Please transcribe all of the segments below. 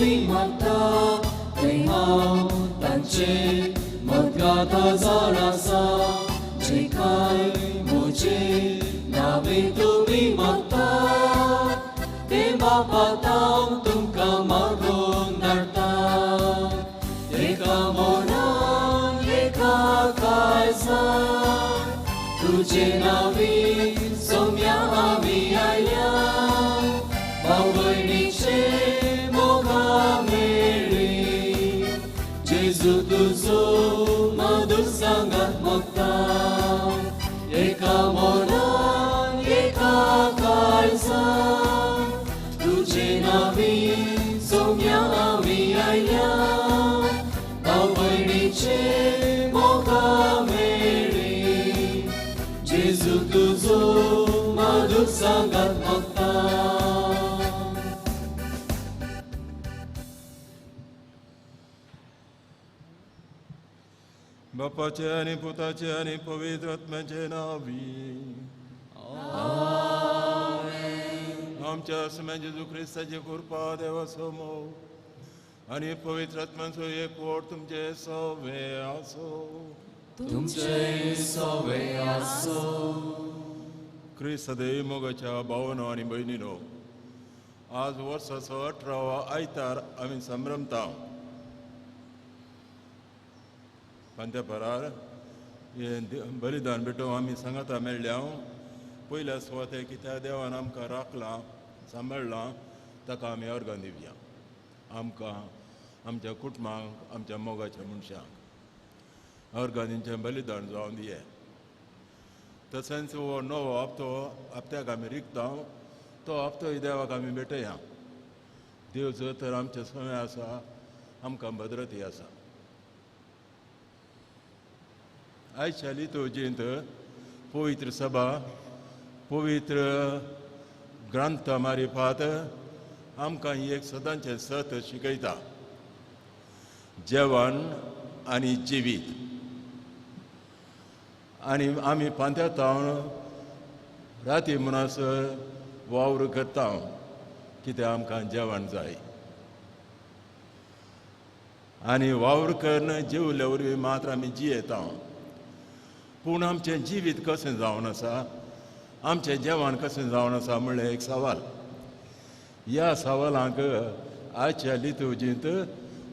तुमी मागता थंय हांव तांचे मदगाता जावन आसा जे कांय म्हजे नांवे तुमी मागता ते बापा हांव तुमकां मागून धाडटा एका मनान एका काळजान तुजे नांवी सोम्या आमी आयल्या भाव भयणीचे मोगा मेळ्ळी जेजू तुजो मधुर सांगात मागता एका मनान एका काळजान तुजे नांवी सोम्या आमी आयल्या भाव भयणीचे मोगा मेळ्ळी जेजू तुजो मधुर सांगात मागता. बापाचे आनी पुताचे आनी पवित्र आत्म्याचे नांवी आमच्या आसम्या जेजू क्रिस्ताची कृपा देवाचो मोग आनी पवित्र आत्म्याचो एकवट तुमचे सवे आसो. तुमचे सवे आसो. क्रिस्त सदैव मोगाच्या भावनो आनी भयणीनो, आज वर्साचो 18वो आयतार आमी संभ्रमता. पांत्या परार हें बलिदान भेटोवंक आमी सांगाता मेळ्ळ्या. पयल्या सुवाते कित्याक देवान आमकां राखलां सांबाळ्ळां ताका आमी अर्गां दिवया. आमकां आमच्या कुटुंबांक आमच्या मोगाच्या मनशांक अर्गां दिवचें बलिदान जावन दिये. तशेंच हो नवो हप्तो हप्त्याक आमी रिगता तो हप्तोय देवाक आमी भेटया. देव जर तर आमचे समय आसा आमकां भद्रती आसा. आयच्या लितुर्जींत पवित्र सभा पवित्र ग्रंथ मारिफात आमकां एक सदांचें सत शिकयता, जेवण आनी जिवीत. आनी आमी पांथ्या तावन राती म्हणसर वावर करता कित्याक आमकां जेवण जाय. आनी वावर करून जेवल्या वरवीं मात्र आमी जियेता. पूण आमचें जिवीत कशें जावन आसा, आमचें जेवण कशें जावन आसा म्हणलें एक सवाल. ह्या सवालांक आयच्या लितुर्जींत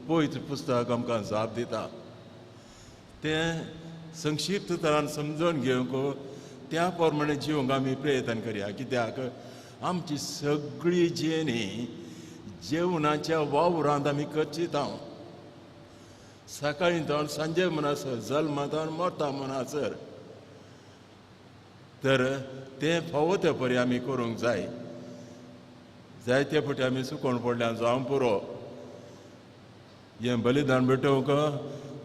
पवित्र पुस्तक आमकां जाप दिता. तें संक्षिप्त तरान समजून घेवंक त्या प्रमाणे जिवंक आमी प्रयत्न करया. कित्याक आमची सगळी जिणी जेवणाच्या वावरांत आमी करचिता. सकाळीं जावन सांजे म्हणसर, जल्मा जावन मरता म्हणसर, तर तें फावो ते परी आमी करूंक जाय. जायते फावटी आमी सुकोवन पडल्या जावं पुरो. हें बलिदान भेटोवंक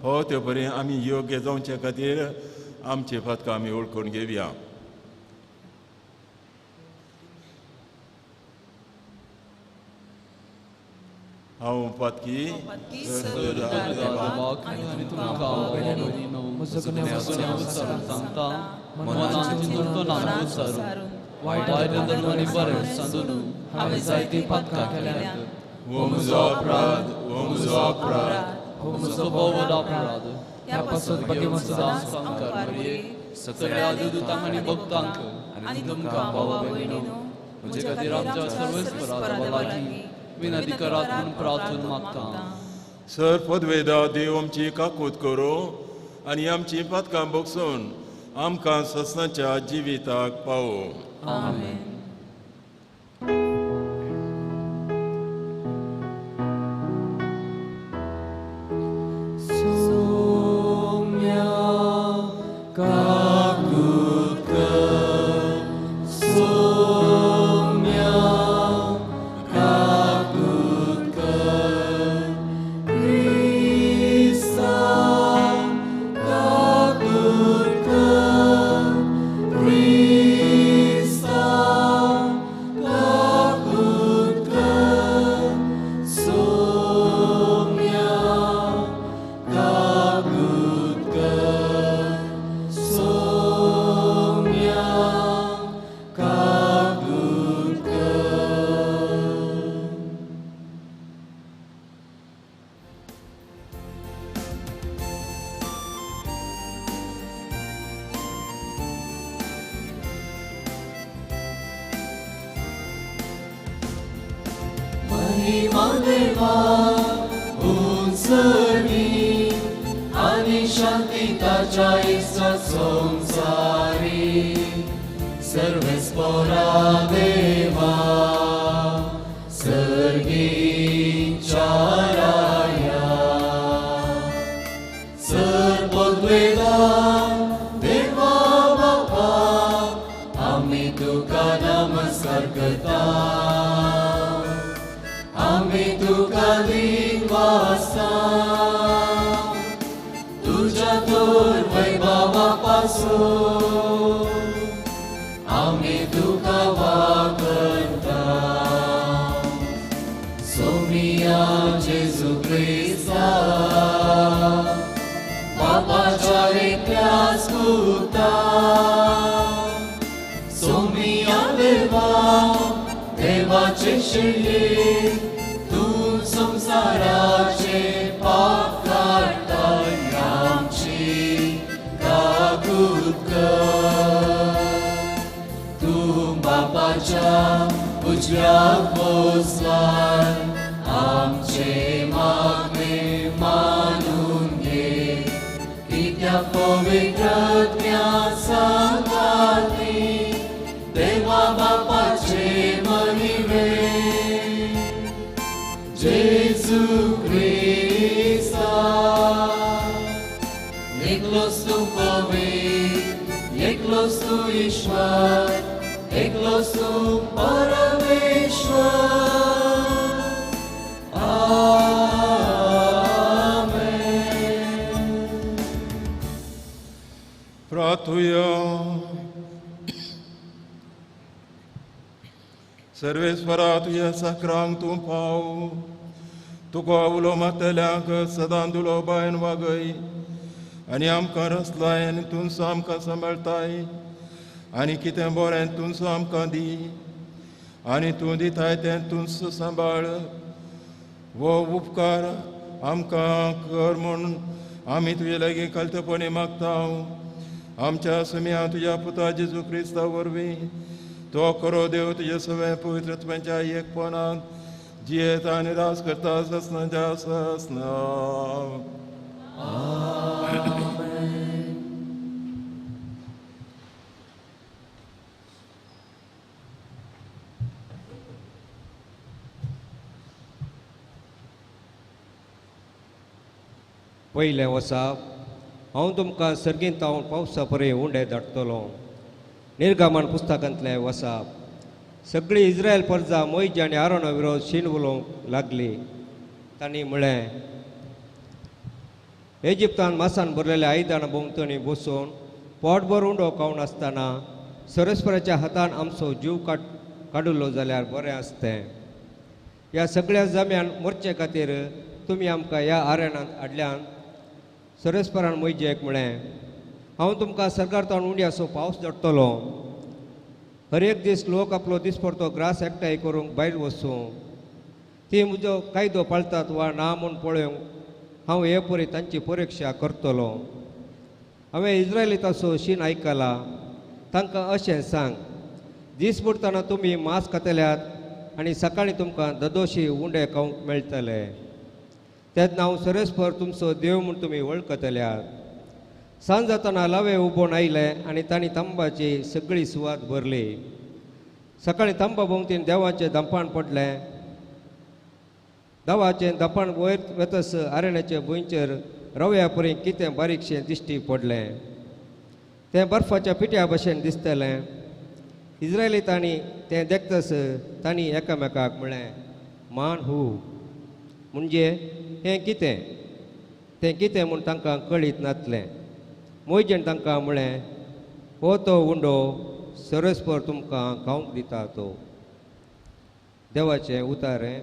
फावो ते परी आमी योग्य जावचे खातीर आमची फातकां आमी वळखून घेवया. हांव पातकी हो म्हजो अपराध, हो म्हजो अपराध, हो म्हजो भोव व्हड अपराध. ह्या पासत भगवंत सदांच सगळ्या देवदूतांक आनी भक्तांक आनी तुमकां भावा भयणीनो म्हजे खातीर आमच्या सर्वेस्परा देवा लागीं विनंती करात म्हूण प्रार्थना मागता. सर पदवेदा देव आमची काकूत करूं आनी आमची पातकां भोगसून आमकां ससनाच्या जिविताक पावोवं. आमेन. Krista. देवा उंचणी आनी शांती ताच्या इस्ता संवसारी सर्वेस्पोरा देवा सर्गीच्या राया सर्वोद्वेदा देवा बापा आमी तुका नमस्कार करता आमी तुका दिनवासा तुज्या थोर वैभवा पासून आमी तुका वाकणता सोमिया जेजू क्रिस्ता बापाच्या एकल्याच पुता सोमिया देवा देवाचे शिये तूं संवसाराचे पाप काडटाय आमची काकूत कर तूं बापाच्या उजव्याक बसलाय आमचे मागणे मानून घे कित्याक पवित्रत्म्या सांगाती देवा बापाचे महिमे जेजू क्रिस्ता एकलोच तूं पवित्र एकलोच तूं ईश्वर एकलोच तूं परमेश्वर आमेन. प्रार्थुया. सर्वेस्वरा तुज्या साकरांक तूं पाव तुका उलो मारतल्यांक सदां दुलो बायन वागय आनी आमकां रसलाय आनी तूंच आमकां सांबाळटाय आनी कितें बरें तूंच आमकां दी आनी तूं दिताय तें तूंच सांबाळ हो उपकार आमकां कर म्हूण आमी तुजे लागीं कल्तपणी मागता. आमच्या समिया तुज्या पुता जेजू क्रिस्ता वरवीं तो खरो देव तुज्या सगळ्या पवित्रत्वाच्या एकपणान जियेता आनी राज करता ससनाच्या ससना. पयलें वर्सा हांव तुमकां सर्गींत हांव पावसा परे उंडे धाडटलो. निर्गमन पुस्तकांतलें वसाप. सगळी इस्रायल परजा मोयज आनी आरोना विरोध शीण उलोवंक लागली. तांणी म्हळें, इजिप्तान मासान भरलेल्या आयदनां भोंवतणी बसून पोटभर उंडो खावन आसतना सरस्पराच्या हातान आमचो जीव काडुल्लो जाल्यार बरें आसतें. ह्या सगळ्या जम्यान मोरचे खातीर तुमी आमकां ह्या आरण्यांत हाडल्यान. सरस्परान मोयजेक म्हळें, हांव तुमकां सरकार उंड्याचो पावस धाडटलो. हर एक दीस लोक आपलो दिसपडतो ग्रास एकठांय करूंक भायर वचूं. ती म्हजो कायदो पाळटात वा ना म्हूण पळोवंक हांव हे परी तांची परिक्षा करतलो. हांवें इस्रायलिताचो शीण आयकला. तांकां अशें सांग, दीस बुडटना तुमी मांस खातल्यात आनी सकाळीं तुमकां ददोशी उंडे खावंक मेळटले. तेन्ना हांव सरस्पर तुमचो देव म्हूण तुमी वळखतल्यात. सांज जातना लावे उबोवन आयले आनी तांणी तांबाची सगळी सुवात भरली. सकाळीं तांबा भोंवतीन देवाचें दंपाण पडलें. देवाचें दपाण वयर वेतस आरण्याचे भुंयचेर रव्या परी कितें बारीकशें दिश्टी पडलें. तें बर्फाच्या पिठ्या भशेन दिसतलें. इस्रायली तांणी तें देखतस तांणी एकामेकाक म्हळें, मान हू म्हणजे हें कितें? तें कितें म्हूण तांकां कळीत नासलें. मोयजेन तांकां म्हळें, हो तो उंडो सरस्पर तुमकां खावंक दिता तो. देवाचें उतारें.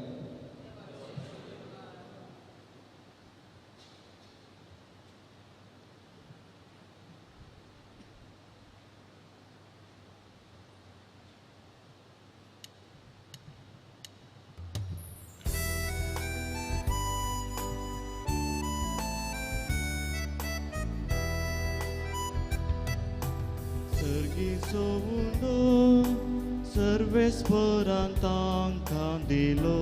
सर्गीचो उंडो सर्वेस्परान तांकां दिलो.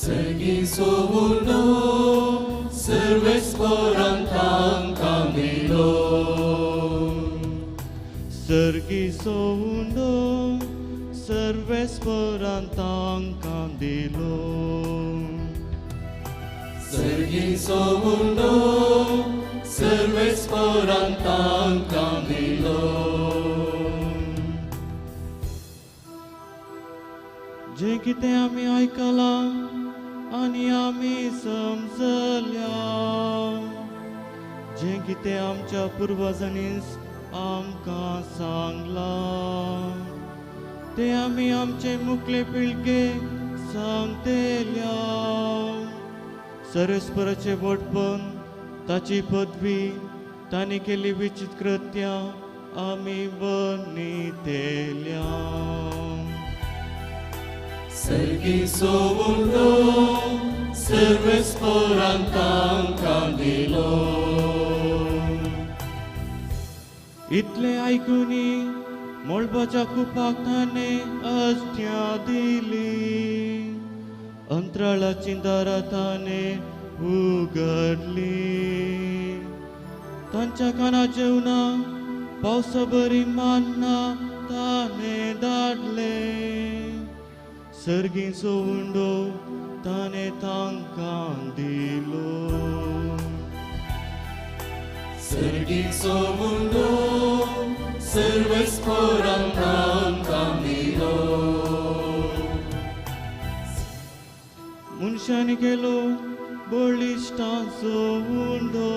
सर्गीचो उंडो सर्वेस्परान तांकां दिलो. सर्गीचो उंडो सर्वेस्परान तांकां दिलो. सर्गीचो उंडो सर्वेस्परान तांकां दिलो. जें कितें आमी आयकलां आनी आमी समजल्या, जें कितें आमच्या पुर्वजांनी आमकां सांगलां तें आमी आमचे मुखले पिळगे सांगतल्या. सर्वेस्पराचें व्हडपण, ताची पदवी, तांणी केल्ली विचित्र कृत्यां आमी वर्णितल्या. सर्गीचो उंडो सर्वेस्परान तांकां दिलो. इतलें आयकुनी मळबाच्या कुपाक ताणें आज्ञा दिली, अंतराळाचीं दारां ताणें उगडलीं. तांच्या कानार जेवणां पावसा बरी मान्ना ताणें धाडलें. सर्गीचो उंडो ताणें तांकां दिलो. सर्गीचो उंडो सर्वेस्परान तांकां दिलो. मनशांनी केलो बळिश्टांचो उंडो,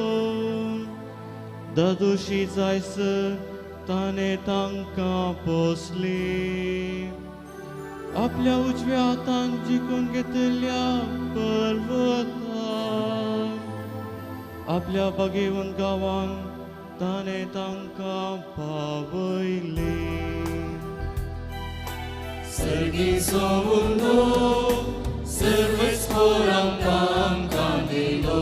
दादोशी जायसर ताणें तांकां पोसली. आपल्या उजव्या हातान जिखून घेतल्या पर्वतार, आपल्या बागेवन गांवान ताणें तांकां पावयली. सर्गीचो उंडो सर्वेस्परान तांकां दिलो.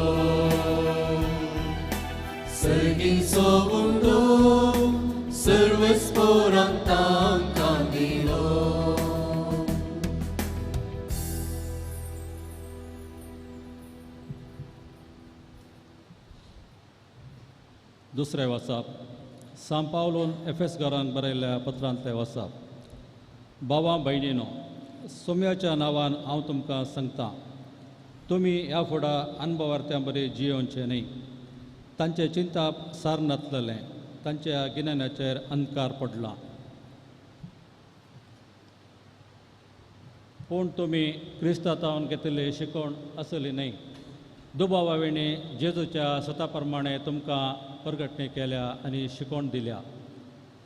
सर्गीचो उंडो सर्वेस्परान तांकां दिलो. दुसरें वाचप सांव पावलोन एफेस घरान बरयल्ल्या पत्रांतलें वाचप. भावा भयणीनो, सोम्याच्या नांवान हांव तुमकां सांगता, तुमी ह्या फुडा अनभवार्थ्यां बरी जियोवचें न्हय. तांचें चिंताप सार नातलेलें, तांच्या गिन्यानाचेर अंधकार पडला. पूण तुमी क्रिस्तांतावन घेतिल्ली शिकवण आसली न्हय. दुबावा विणे जेजूच्या सता प्रमाणे तुमकां परगटणी केल्या आनी शिकवण दिल्या.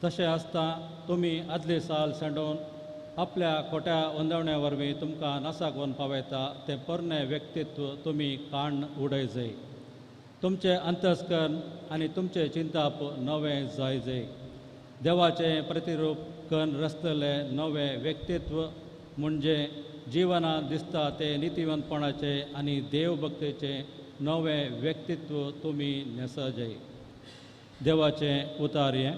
तशें आसता तुमी आदली साल सांडोवन आपल्या खोट्या वंदवण्या वरवीं तुमकां नासाक वन पावयता तें पोरणें व्यक्तित्व तुमी काण उडय जाय. तुमचें अंतस्कर्ण आनी तुमचें चिंताप नवें जाय जाय. देवाचें प्रतिरूप कन्न रचतलें नवें व्यक्तित्व म्हणजे जिवनांत दिसता तें नितीवंतपणाचें आनी देवभक्तीचें नवें व्यक्तित्व तुमी न्हेसा जाय. देवाचें उतार हें.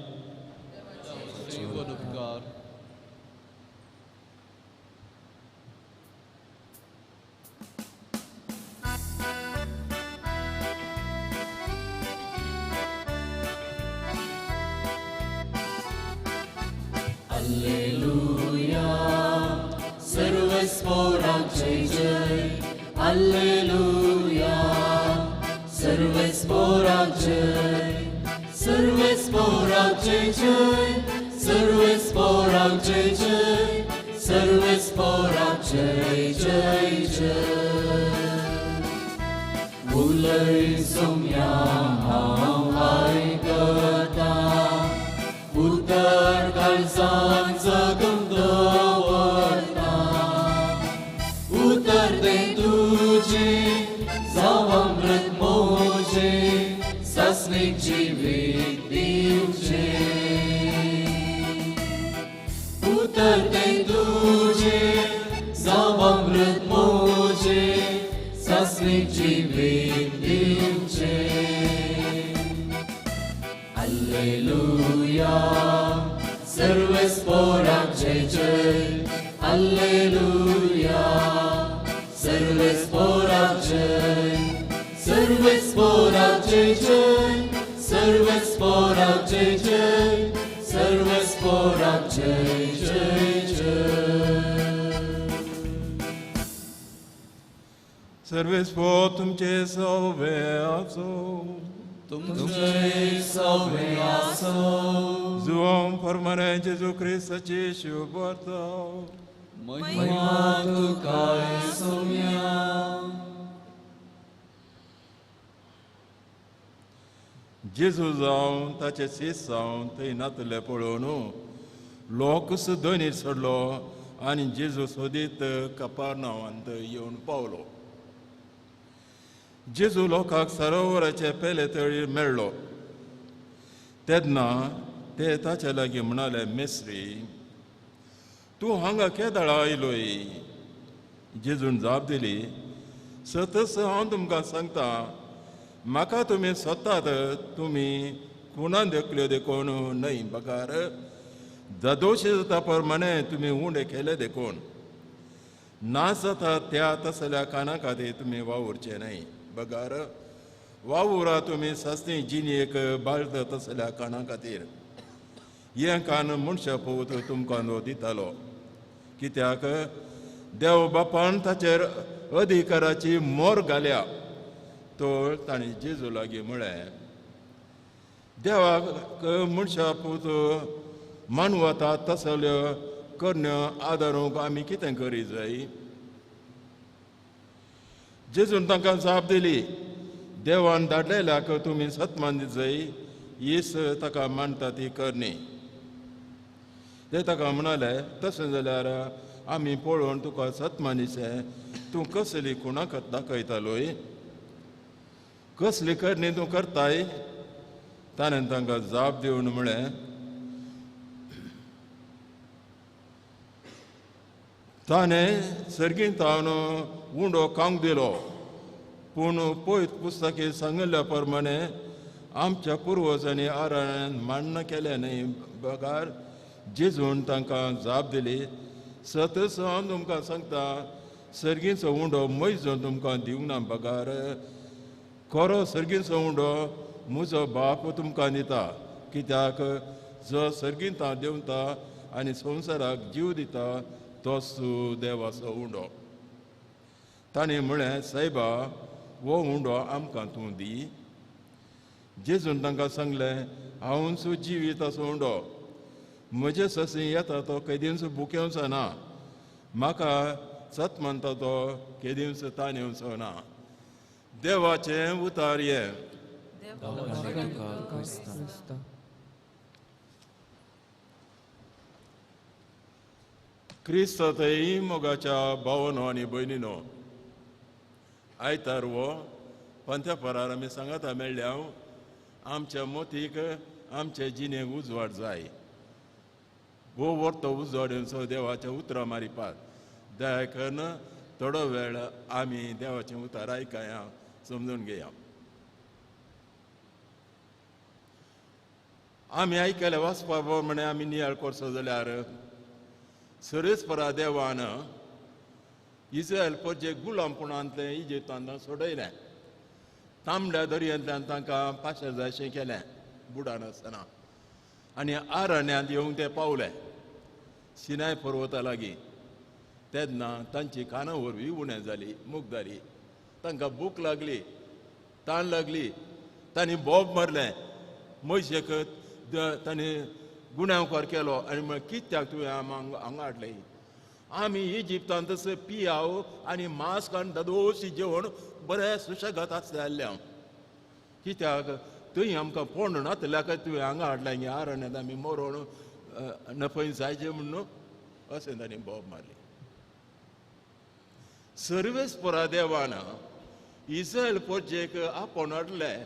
Alleluia, सर्वेस्पराक जय जय. Alleluia, सर्वेस्पराक जय. सर्वेस्पराक जय जय. सर्वेस्पराक जय जय. सर्वेस्पराक जय जय जय. उलय सोम्या हांव आयकता, उतर काळजान जगून दवरता. उतर दे तुजें जावं अमृत मोजें, सासणीक जिवीत दिवचें. उतर दे तुजें जावं अमृत मोजें, सासणीक जिवीत दिवचें. Alleluia, सर्वेस्पराक जय जय. Alleluia, सर्वेस्पराक सर्वेस्पोराक जय, सर्वेस्पोराक जय जय, सर्वेस्पोराक जय जय, सर्वेस्पोराक जय जय जय. सर्वेस्पोर तुमचे सवे आसो, तुमचे सवे आसो. जुवां फर्माने जेजू क्रिस्ताची शुभवार्ता. महिमा तुका सोम्या. जेजू जावन ताचे शीस जावन थंय नातले पळोवन लोकूच दोनीर सोडलो आनी जेजू सोदीत कपारनावांत येवन पावलो. जेजू लोकांक सरोवराचे पेले तळीर मेळ्ळो तेन्ना ते ताचे लागीं म्हणाले, मेस्त्री, तूं हांगा केदळा आयलोय? जेजून जाप दिली, सतस हांव तुमकां सांगता, म्हाका तुमी सोदतात, तुमी खुणा देखल्यो देखून न्हय, बगार जादोशी जाता प्रमाणे तुमी उंडे केले देखून. ना जाता त्या तसल्या काना खातीर तुमी वावुरचे न्हय, बगार वावुरा तुमी सासणी जिणेक बाळता तसल्या काना खातीर. हें कान मनशा पोवत तुमकां तो दितालो, कित्याक देव बापान ताचेर अधिकाराची मोर घाल्या. तो ताणें जेजू लागीं म्हळें, देवाक मनशा पूत मानवता तसल्यो करण्यो आदारूंक आमी कितें करी जाय? जेजून तांकां जाप दिली, देवान धाडलेल्याक तुमी सत्मान जाय, हीच ताका मानता ती करणी. ते ताका म्हणाले, तशें जाल्यार आमी पळोवन तुका सत्मानीचें तूं कसली खुणाक दाखयतालोय, कसली करणी तूं करताय? ताणें तांकां जाप दिवन म्हळें, ताणें सर्गींत तावन उंडो खावंक दिलो, पूण पयत पुस्तकी सांगिल्ल्या प्रमाणे आमच्या पुर्वजांनी आराण्यान मान्य केलें न्हय. बगार जेजून तांकां जाप दिली, सतस हांव तुमकां सांगता, सर्गीचो उंडो मयजून तुमकां दिवंक ना, बगार खरो सर्गीचो उंडो म्हजो बाप तुमकां दिता, कित्याक जो सर्गींत देंवता आनी संवसाराक जीव दिता तोच देवाचो उंडो. ताणें म्हळें, सायबा, हो उंडो आमकां तूं दी. जेजून तांकां सांगलें, हांवूच जिवीत असो उंडो, म्हजे ससी येता तो केदींच भुकेवचो ना, म्हाका सत मानता तो केदींच ताणेवचो ना. देवाचें उतार हें. क्रिस्त थंय मोगाच्या भावनो आनी भयणीनो, आयतार हो पंथ्या परार आमी सांगाता मेळ्ळ्या हांव आमच्या मोतीक आमचे जिणेक उजवाड जाय. हो वर्तो उजवाड येवचो देवाच्या उतरां मारिपात. दया करून थोडो वेळ आमी देवाचें उतार आयकया, समजून घेया. आमी आयकले वाचपा प्रमाणे आमी नियाळ करचो जाल्यार सर्वेस्परा देवान इस्रायल परजे गुलामपणांतलें इजिप्तांत सोडयलें, तांबड्या दर्यांतल्यान तांकां पाशार जायशें केलें बुडान आसतना, आनी आरण्यांत येवंक ते पावले सिनाय पर्वता लागीं. तेन्ना तांची कानां वरवीं उणें जाली, मूक जाली, तांकां भूक लागली, ताण लागली, तांणी बोब मारलें मयशेक, तांणी गुन्यांवकार केलो आनी म्हळें, कित्याक तुवें हांगा हाडलें? आमी इजिप्तांत तसो पियाव आनी मांस काडून दादोशी जेवण बरें सुशेगाद आसले हांव, कित्याक थंय आमकां पोंड नातल्याक तुवें हांगा हाडलें, ह्या आरण्यांत आमी मरोण नफय जायचें म्हणून अशें तांणी बोब मारली. सर्वेस्परा देवान इस्रायल परजेक आपोवन हाडलें,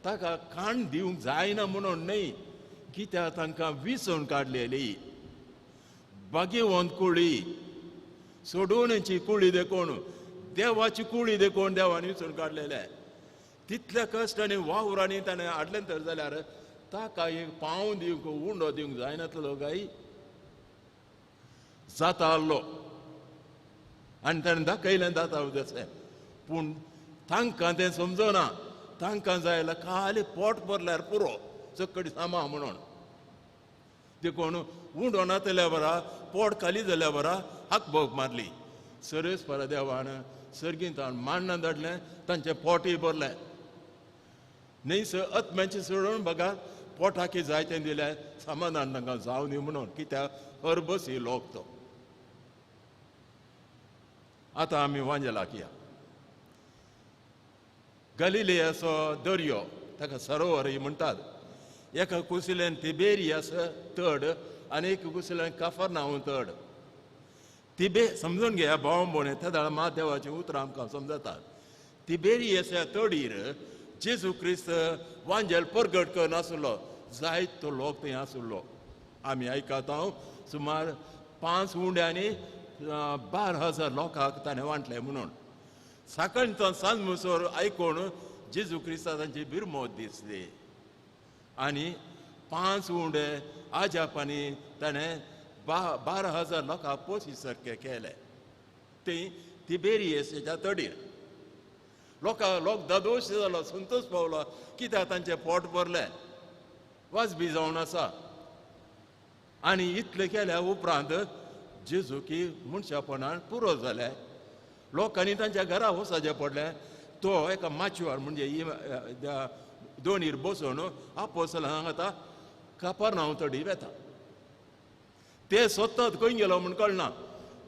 ताका खाण दिवंक जायना म्हणून न्हय, कित्याक तांकां विसोवन काडलेली भाग्यवंत कुळी, सोडोवण्याची कुळी देखून, देवाची कुळी देखून देवान विसोवन काडलेले. तितल्या कश्ट आनी वावरांनी ताणें हाडलें तर जाल्यार ताका एक पांव दिवंक उंडो दिवंक जायनातलो काय जाता आहलो, आनी ताणें दाखयलें जाता तशें. पूण तांकां तें समजना. तांकां जाय जाल्यार खाली पोट भरल्यार पुरो, चकडी सामा म्हणून. देखून उंडो नातल्या बरा, पोट खाली जाल्या बरा हाकबोग मारली. सरस परा देवान सर्गींत माण्णां धाडलें, तांचें पोटय भरलें. न्हय सर आत्म्याचें सोडून बघा पोटाकी जाय तें दिलें, समाधान तांकां जावं न्ही म्हणून. कित्याक अरबसी लोक तो. आतां आमी वांजेलाक या. गलिलियाचो दर्यो, ताका सरोवरय म्हणटात. एका कुशिल्यान तिबेरियास तड आनी एका कुशिल्यान काफरनाहूम तड. तिबे समजून घेया भाव भोणे, त्या वेळार मात देवाचीं उतरां आमकां समजतात. तिबेरियस तडीर जेजू क्रिस्त वांजेल परगट करून आसलो, जायतो लोक थंय आसलो. आमी आयकता सुमार 5 उंड्यांनी 12,000 लोकांक ताणें वांटलें म्हणून. सकाळीं सांज मुसोर आयकून जेजू क्रिस्ता तांची बिरमोत दिसली आनी 5 उंडे आजापांनी ताणें 12,000 लोकांक पोशी सारके केले. थंय तिबेरियसाच्या तडीर लोकां लोक दादोश जालो, संतोश पावलो, कित्याक तांचें पोट भरलें, वाजबी जावन आसा. आनी इतलें केल्या उपरांत जेजू की मनशापणान पुरो जालें. लोकांनी तांच्या घरा वचचें पडलें. तो एका माचयेर म्हणजे दोनीर बसोवन आपोसला हांगा कापरनांव तडी वेता. ते सोदतात खंय गेलो म्हूण कळना.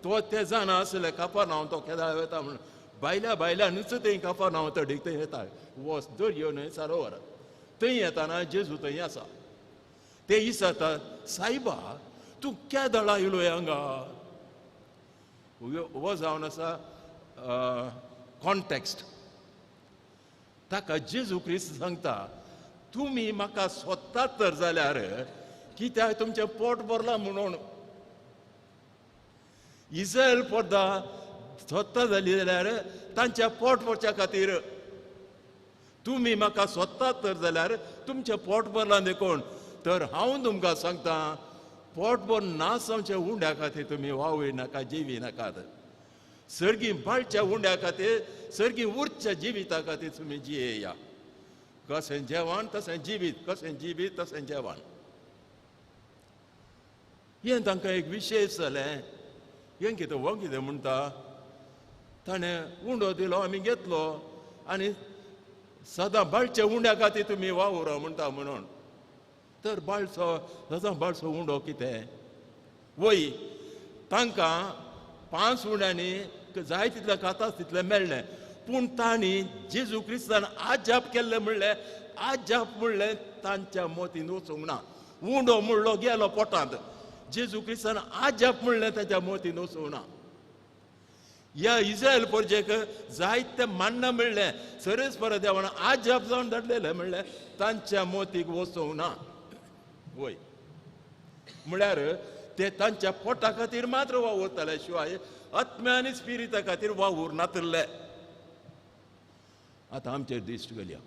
तो ते जाणा आसले कापरनांव तो केदाळ वेता म्हूण. बायल्या बायल्यानूच थंय कापरनांव तडीक थंय येता. वच दर्यो न्हय सरोवर. थंय येताना जेजू थंय आसा. ते विचारता, सायबा तूं केदळा येयलो हांगा? हो जावन आसा कॉन्टेक्स्ट. ताका जेजू क्रिस्त सांगता, तुमी म्हाका सोदतात तर जाल्यार कित्याक तुमचें पोट भरलां म्हणून. इस्रायल पोरदा सोदता जाली जाल्यार तांच्या पोट भरच्या खातीर. तुमी म्हाका सोदतात तर जाल्यार तुमचें पोट भरलां देखून. तर हांव तुमकां सांगता, पोट भर नास आमच्या उंड्या खातीर तुमी वावय नाका, जिवी नाकात. सर्गी बाळच्या उंड्या खातीर, सर्गी उरच्या जिविता खातीर तुमी जियेया. कशें जेवण तशें जिवीत, कशें जिवीत तशें जेवण. हें तांकां एक विशेश जालें. हें कितें हो कितें म्हणटा, ताणें उंडो दिलो, आमी घेतलो आनी सदां बाळच्या उंड्या खातीर तुमी वावुरा म्हणटा म्हणून. तर बाळचो सदां बाळचो उंडो कितें? वय तांकां 5 उंड्यांनी जाय तितलें खाता तितलें मेळ्ळें. पूण तांणी जेजू क्रिस्तान आजाप केल्लें म्हणलें, आजाप म्हणलें तांच्या मोतीन वचूंक ना. उंडो म्हणलो गेलो पोटांत. जेजू क्रिस्तान आजाप म्हणलें तांच्या मोतीन वचूंक ना. ह्या इस्रायल पोरजेक जायते मान्नां मेळ्ळें, सरस परत देवान आजाप जावन धाडलेलें म्हणलें तांच्या मोतीक वचूंक ना. वय म्हळ्यार ते तांच्या पोटा खातीर मात्र वावुरताले, शिवाय आत्म्या आनी स्पिरिता खातीर वावूर नातले. आतां आमचेर दिश्ट घालया.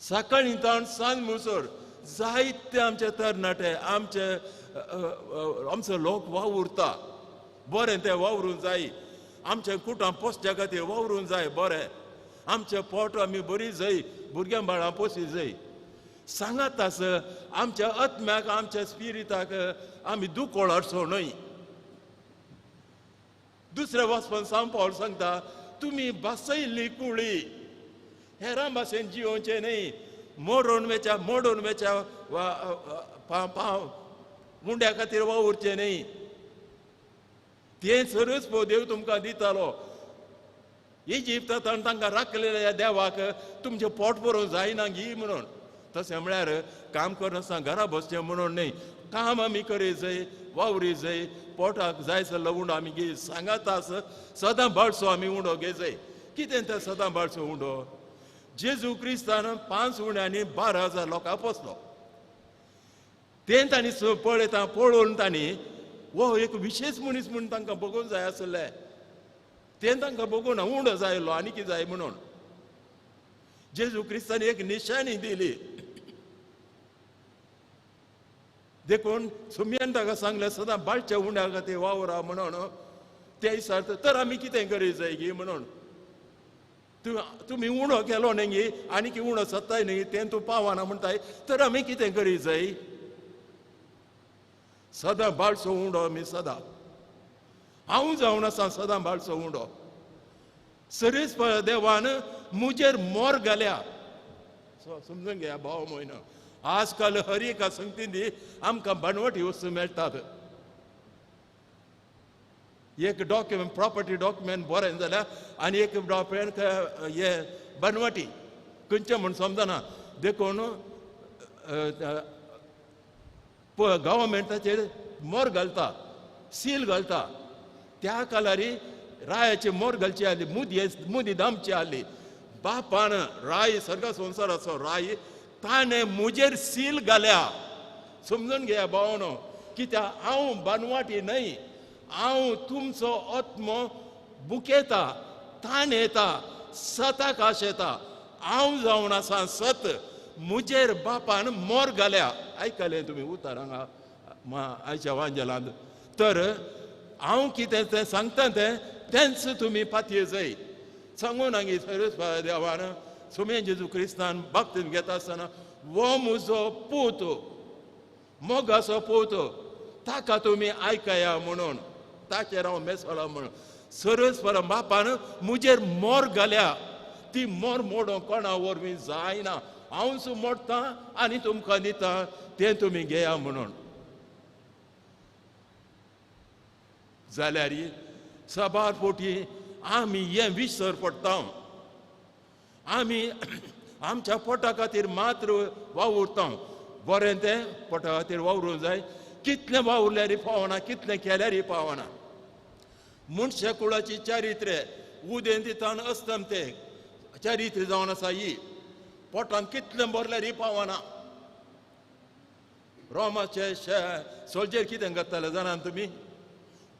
सकाळीं ताण सांज मुसर जायते आमचे तरणाटे, आमचे आमचो लोक वावुरता. बरें तें वावरूंक जाय, आमच्या कुटां पोसच्या खातीर वावरूंक जाय. बरें आमचें पोट आमी बरी जाय, भुरग्यां बाळां पोशी जाय. सांगात आस आमच्या आत्म्याक, आमच्या स्पिरिताक आमी दुकोळ हाडचो न्हय. दुसऱ्या वाचपान सांव पावल सांगता, तुमी बसयल्ली कुळी हेरां भाशेन जियोवचें न्हय. मोडून वेच्या मोडून वेच्या मुंड्या खातीर वावुरचें न्हय. तें सरस पळोव देव तुमकां दितालो. इजिप्तांत तांकां राखलेल्या देवाक तुमचें पोट भरोवंक जायना गी म्हणून. तशें म्हळ्यार काम करनासतना घरा बसचें म्हणून न्हय. काम आमी करी जाय, वावरी जाय, पोटाक जाय जाल्लो उंडो आमी घे. सांगात आस सदां बाळसो आमी उंडो घे जाय. कितें तें सदां बाळसो उंडो? जेजू क्रिस्तान 5 उंड्यांनी 12,000 लोकांक पोसलो. तें तांणी पळयता पळोवन तांणी हो एक विशेश मनीस म्हूण तांकां बगोवंक जाय आसलें. तें तांकां बगोवना, उंडो जाय आयलो आनी कितें जाय म्हणून. जेजू क्रिस्तान एक निशाणी दिली. देखून सुमयान ताका सांगलें, सदां बाळच्या उंड्या खातीर वावरा म्हणून. ते विचारता, तर आमी कितें करी जाय गी म्हणून. तुमी उणो केलो न्ही आनी की उणो सत्ताय न्ही तें तूं पावना म्हणटाय, तर आमी कितें करी जाय? सदां बाळसो उंडो आमी सदां, हांव जावन आसा सदां बाळसो उंडो. सरीस देवान मुजेर मोर घाल्या. समजून घेया भाव म्हयनो, आजकाल हर एका संगतींनी आमकां बाणवटी वस्तू मेळटात. एक डॉक्युमेंट, प्रॉपर्टी डॉक्युमेंट बरें जाल्यार आनी एक डॉक्युमेंट हे बनवटी खंयचें म्हूण समजना. देखून गव्हर्मेंटाचेर मोर घालता, सील घालता. त्या कालारी रायाची मोर घालची आसली, मुदी मुदी दामची आसली. बापान राय सर्ग संवसाराचो राय ताणें मुजेर सील घाल्या. समजून घेया भावनो, कित्याक हांव बानवाटी न्हय, हांव तुमचो आत्मो बुकेता, ताण येता, सताक आश येता. हांव जावन आसा सत, मुजेर बापान मोर घाल्या. आयकलें तुमी उतर हांगा आयच्या वांजेलांत. तर हांव कितें तें सांगता तें तेंच तुमी पातये जाय. सांगू नागी सरस देवान सुमे जेजू क्रिस्तान बाप्तीन घेता आसतना, वो म्हजो पूत, मोगाचो पूत, ताका तुमी आयकया म्हणून, ताचेर हांव मेसोला म्हणून. सरस पर बापान मुजेर मोर घाल्या. ती मोर मोडोंक कोणा वरवीं जायना, हांवच मोडटा आनी तुमकां दिता, तें तुमी घेया म्हणून. जाल्यार साबार फावटी आमी हें विसर पडटा. आमी आमच्या पोटा खातीर मात्र वावुरता. बरें तें पोटा खातीर वावरूंक जाय. कितलें वावुरल्यार पावना, कितलें केल्यार पावना. मनशा कुळाची चारित्र्य उदेंतीतान अस्तमते चारित्र्य जावन आसा ही. पोटान कितलें भरल्यार पावना. रोमाचे सोल्जर कितें करताले जाणा तुमी?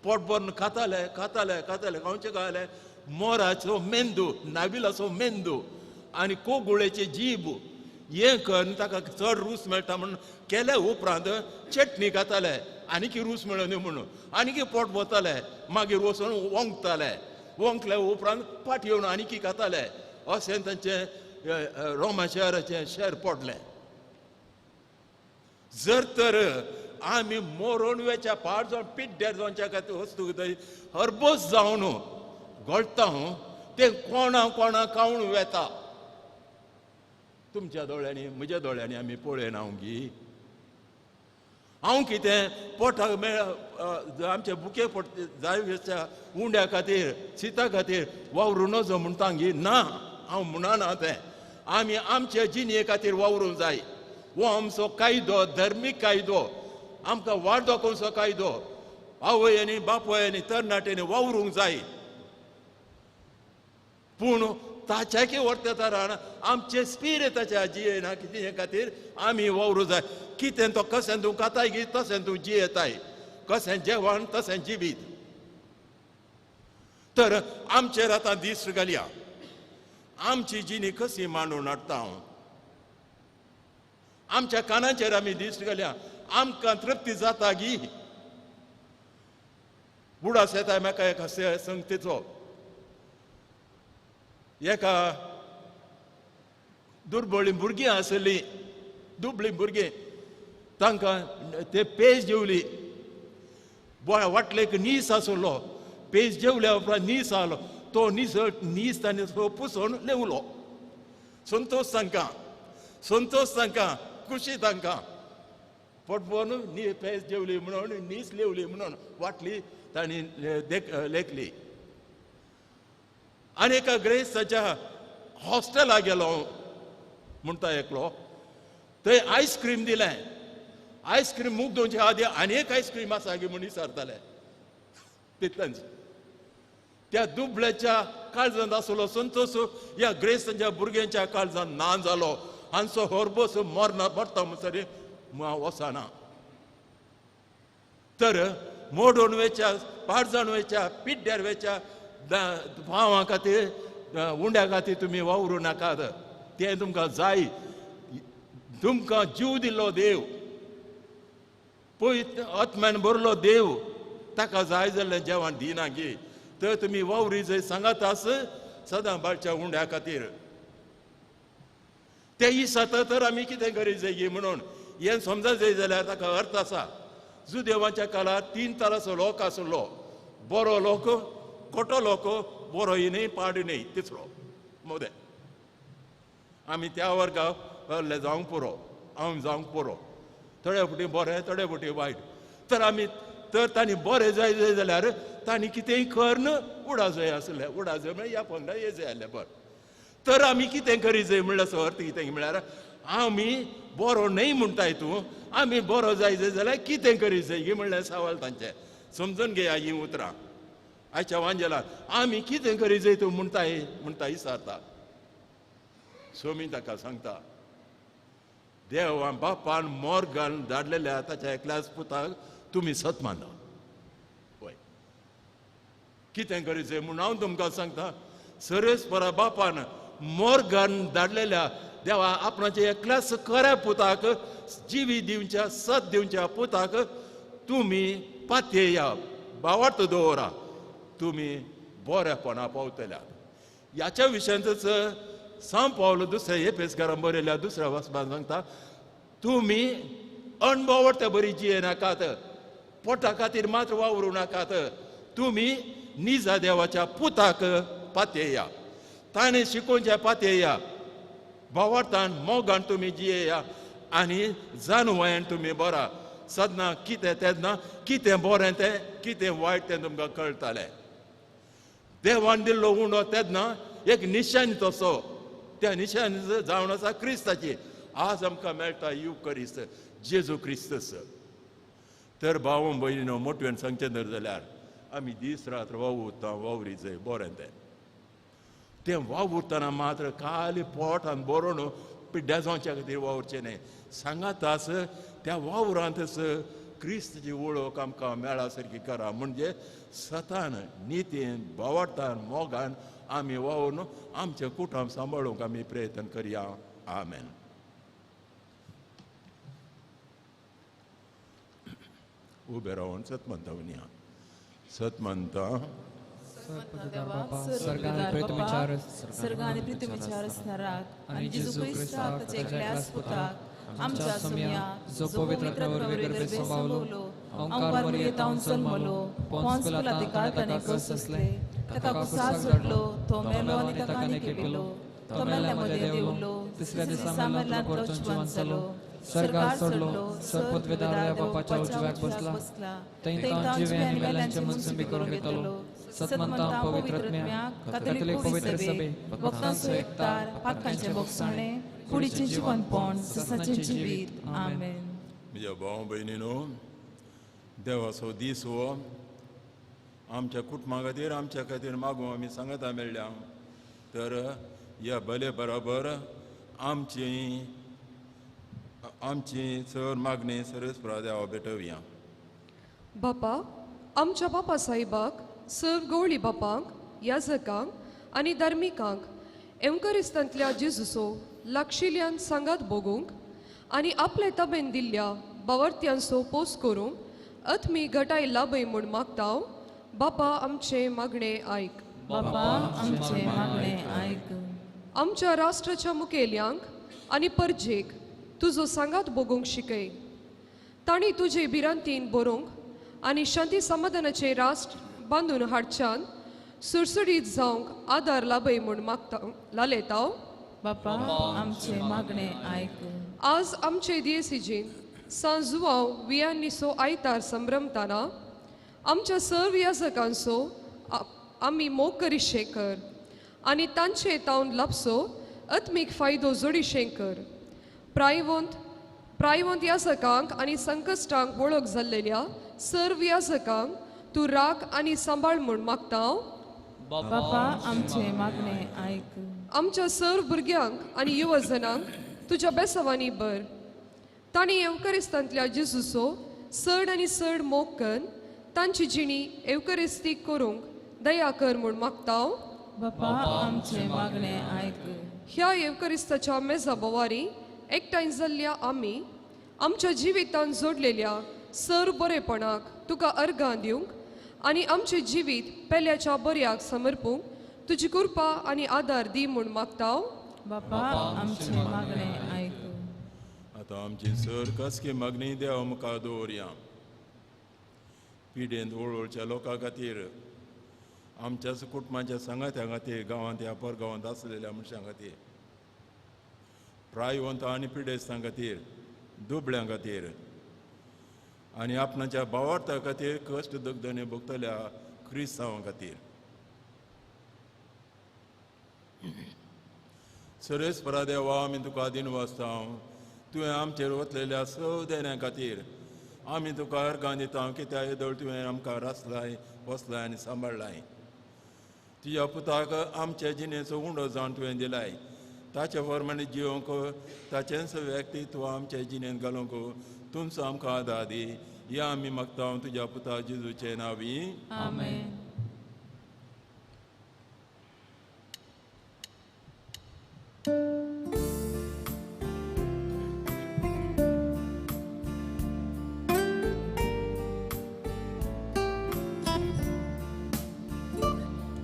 पोट भरून खाताले खाताले खाताले. खावचें खाताले मोराचो मेंदू, नाविलाचो मेंदू आनी कोगुळेची जीब हें करून ताका चड रूच मेळटा म्हणून केल्या उपरांत चटणी खाताले, आनीकी रूच मेळूं म्हणून आनीकी पोट भरताले. मागीर वचून वोंकताले, वोंकले उपरांत पाट येवन आनीकी खाताले. अशें तांचें रोमा शहराचें शहर पडलें. जर तर आमी मोरोन वेच्या पाड जावन पिड्ड्यार जावच्या खातीर वस्तू हरबस जावन घोळटा तें कोणा कोणा खावन वेता. तुमच्या दोळ्यांनी म्हज्या दोळ्यांनी आमी पळयना गी. हांव कितें पोटाक मेळ आमचे बुके पोट जाय उंड्या खातीर शिता खातीर वावरूं नजो म्हणटा गी? ना, हांव म्हणना तें. आमी आमचे जिणये खातीर वावरूंक जाय. हो आमचो कायदो, धर्मीक कायदो, आमकां वाट दाखोवचो कायदो. आवय आनी बापूय आनी तरणाट्यांनी वावरूंक जाय. पूण ताच्याकी व्हरता आमचे स्पिरिताच्या जियेना कितें खातीर आमी वावरूं जाय. कितें तो कशें तूं खाताय गी तशें तूं जियेताय, कशें जेवण तशें जिवीत. तर आमचेर आतां दीस घालया, आमची जिणी कशी मांडून हाडटा हांव. आमच्या कानाचेर आमी दीस घालया, आमकां तृप्ती जाता गी? उडास येता म्हाका एका संगतीचो. एका दुर्बळी भुरगीं आसली, दुबळीं भुरगीं, तांकां ते पेज जेवली. वाटलेक नीस आसलो, पेज जेवल्या उपरांत नीस आलो, तो नीस नीस ताणें पुसोवन लेवलो. संतोश तांकां, संतोश तांकां, खुशी तांकां. पोट भरून नी पेज जेवली म्हणून नीस लेवली म्हणून वाटली तांणी लेखली. आनी एका ग्रेस्ताच्या हॉस्टेलाक गेलो म्हणटा एकलो, थंय आयस्क्रीम दिलें. आयस्क्रीम मूग दोनचे आदी आनी एक आयस्क्रीम आसा गी म्हूण विचारताले. तितलेंच त्या दुबळ्याच्या काळजांत आसलो संतोष ह्या ग्रेस्तांच्या भुरग्यांच्या काळजांत ना जालो. हांचो हरबस मरना मरता म्हणसर वचना. तर मोडून वेच्या, पाडजाण वेच्या, पिड्ड्यार वेच्या भावां खातीर उंड्या खातीर तुमी वावरूं नाकात. तें तुमकां जाय. तुमकां जीव दिल्लो देव, पळय आत्म्यान भरलो देव, ताका जाय जाल्लें जेवण दिना गी? तर तुमी वावरी जंय सांगात आस सदां बाळच्या उंड्या खातीर. ते इसाता तर आमी कितें करीत जाय म्हणून हें समजा जाय जाल्यार ताका अर्थ आसा. जुदेवाच्या काळार 3 तरांचो लोक आसलो, बरो लोक, खोटो लोक, बरोय न्हय पाड न्हय, तिसरो मोदें. आमी त्या वर्गाक जावंक पुरो, हांव जावंक पुरो, थोडे फावटी बरें थोडे फावटी वायट. तर आमी तर तांणी बरें जाय जाय जाल्यार तांणी कितेंय करून उडा जाय आसलें, उडा जाय म्हळ्यार ह्या पंगडा ये जाय आसलें बरें. तर आमी कितें करी जाय म्हणल्यार अर्थ कितें म्हळ्यार आमी बरो न्हय म्हणटाय तूं, आमी बरो जाय जाय जाल्यार कितें करी जाय म्हणल्यार सवाल तांचें. समजून घेया हीं उतरां आयच्या वांजेलान. आमी कितें करी जाय तूं म्हणटाय म्हणटा विचारता. सोमी ताका सांगता, देवा बापान मोर्गान धाडलेल्या ताच्या एकल्याच पुताक तुमी सत माना. वय कितें करी जाय म्हूण हांव तुमकां सांगता, सरेस्परा बापान मोर्गान धाडलेल्या देवा आपणाच्या एकल्याच खऱ्या पुताक जिवी दिवच्या सत दिवच्या पुताक तुमी पातयेया, बावार्थ दवरा, तुमी बरेपणा पावतल्या. ह्याच्या विशयांतच सांव पावलो दुसऱ्या एपेसकारान बरयल्या दुसऱ्या वाचपान सांगता, तुमी अणभवते बरी जिये नाकात, पोटा खातीर मात्र वावरूं नाकात, तुमी निजा देवाच्या पुताक पातयेया, ताणें शिकोवच्या पातयेया, भावार्थान मोगान तुमी जियेया आनी जानवयान तुमी बरा. सदना कितें तेन्ना कितें बरें तें कितें वायट तें तुमकां कळटालें. देवान दिल्लो उंडो तेन्ना एक निशाणी तसो, त्या निशाणी जावन आसा क्रिस्ताची. आज आमकां मेळटा युकरिस्त, जेजू क्रिस्तस. तर भाव भयणीनो मोटवेन सांगचें धर जाल्यार आमी दीस रात वावुरता, वावरी जाय बरें तें. तें वावुरतना मात्र खाली पोटान बरोवन पिड्ड्या जावच्या खातीर वावुरचें न्हय. सांगाताच त्या वावरांतच क्रिस्ताची वळख आमकां मेळा सारकी करा. म्हणजे सतान नितीन भावार्थान मोगान आमी वावरून आमचें कुटुंब सांबाळूंक आमी प्रयत्न करया. आमेन. उबे रावन सतमंता म्हणया. सतमंता स्वर्ग आनी पृथ्वीच्या रचणाराक आनी जेजू क्रिस्ताक ताच्या एकल्याच पुताक आमच्या सोम्या, जो पवित्र आत्म्या वरवीं गर्भे संभावलो, अंकार मरियेतावन जल्मलो, पोन्स पिलाताक ताणें कसले, ताका कुसार सोडलो, तो मेलो आनी ताका निकेपिलो, तो मेल्ल्या मदें देंवलो, तिसऱ्या दिसा मेल्ल्यांतलो जिवंत जालो, स्वर्गार चडलो, सर्वपदवीदार बापाच्या उजव्याक बसला, थंय तावन जिवे आनी मेल्यांचे मनसुबी करून घेतलो. सतमंता पवित्र आत्म्याक, कातोलीक पवित्र सभे, भक्तांचो एकतार, पातकांचें भोगसणें, कुडीचें जिवनपण, ससाचें जिवीत. आमेन. म्हज्या भाव भयणीनो, देवाचो दीस हो आमच्या कुटुंबा खातीर आमच्या खातीर मागूं आमी सांगता मेळ्ळ्या. तर ह्या बले बराबर आमची आमची चड मागणी सरस्परा देवा भेटोवया. बापा, आमच्या बापा साहेबाक, सर्व गवळी बापांक, याजकांक आनी धार्मिकांक एवकरिस्तांतल्या जेजूचो लागशिल्ल्यान सांगात भोगूंक आनी आपले तबेन दिल्ल्या बावर्त्यांचो पोस करूंक अत्मी घटाय लाभय म्हूण मागता. बापा आमचें मागणें आयक. बापा आमचें मागणें आयक. आमच्या राष्ट्राच्या मुखेल्यांक आनी परजेक तुजो सांगात भोगूंक शिकय. तांणी तुजे भिरांतीन बरोवंक आनी शांती समाधानाचें राष्ट्र बांदून हाडच्यान सुडसुडीत जावंक आदार लाभय म्हूण मागता लालेताव. बापा आमचें मागणें आयक. आज आमचे दियेसिजीन सांव जुवांव वियानीचो आयतार संभ्रमताना आमच्या सर्व याजकांचो आमी मोग करिशें कर आनी तांचे तावन लाबसो आत्मीक फायदो जोडिशें कर. प्रायवंत याजकांक आनी संकश्टांक वळख जाल्लेल्या सर्व याजकांक तूं राख आनी सांबाळ म्हूण मागता. बापा आमचें मागणें आयक. आमच्या सर्व भुरग्यांक आनी युवजनांक तुज्या बेसावांनी भर. तांणी एवकरिस्तांतल्या जेजूचो चड आनी चड मोग कर तांची जिणी एवकरिस्तीक करूंक दया कर म्हूण मागता. बापा आमचें मागणें आयक. ह्या एवकरिस्ताच्या मेजा बोवारी एकठांय जाल्ल्या आमी आमच्या जिवितान जोडलेल्या सर बरेपणाक तुका अर्गां दिवंक आनी आमचें जिवीत पेल्याच्या बऱ्याक समर्पूंक तुजी कृपा आनी आदार दी म्हूण मागता. बापा आमचें मागणें आयकू. आतां आमची सर कसकी मागणी देवा मुखार दवरया. पिडेंत वळवळच्या लोकां खातीर, आमच्याच कुटुंबाच्या सांगात्या खातीर, गांवांत ह्या परगांवांत आसलेल्या मनशां खातीर, प्रायवंत आनी पिडेस्तां खातीर, दुबळ्यां खातीर आनी आपणाच्या भावार्था खातीर कश्ट दगदणे भोगतल्या क्रिस्तांवां खातीर. सर्वेस्परा देवा, आमी तुका दिनवासता तुवें आमचेर वतलेल्या सव देण्या खातीर. आमी तुका अर्गां दिता कित्याक येदोळ तुवें आमकां रासलाय, बसलाय आनी सांबाळ्ळाय. तुज्या पुताक आमचे जिणेचो उंडो जावन तुवें दिलाय. ताचे प्रमाणे जिवंक, ताचेंच व्यक्तित्व आमचे जिणेंत घालूंक तुमचो आमकां आदार दी. या आमी मागता तुज्या पुता जेजूचे नांवी. आमेन.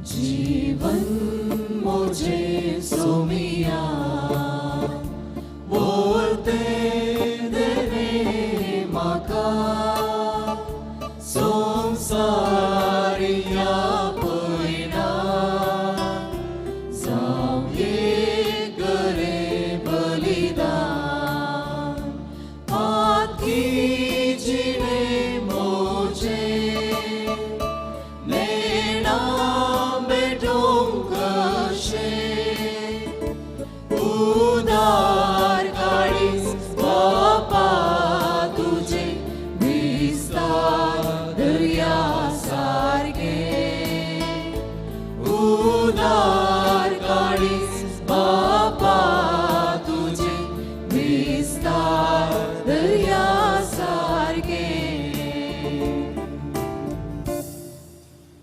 जीवन मुझे सोमिया बोलते देवे माका संसारिया पयना जावये करे बलिदान पाती जिणे मोजे नेणा उदार काळीज बापा तुझे विस्तार दर्या सारखे. उदार काळीज बापा तुझे विस्तार दर्या सारखे.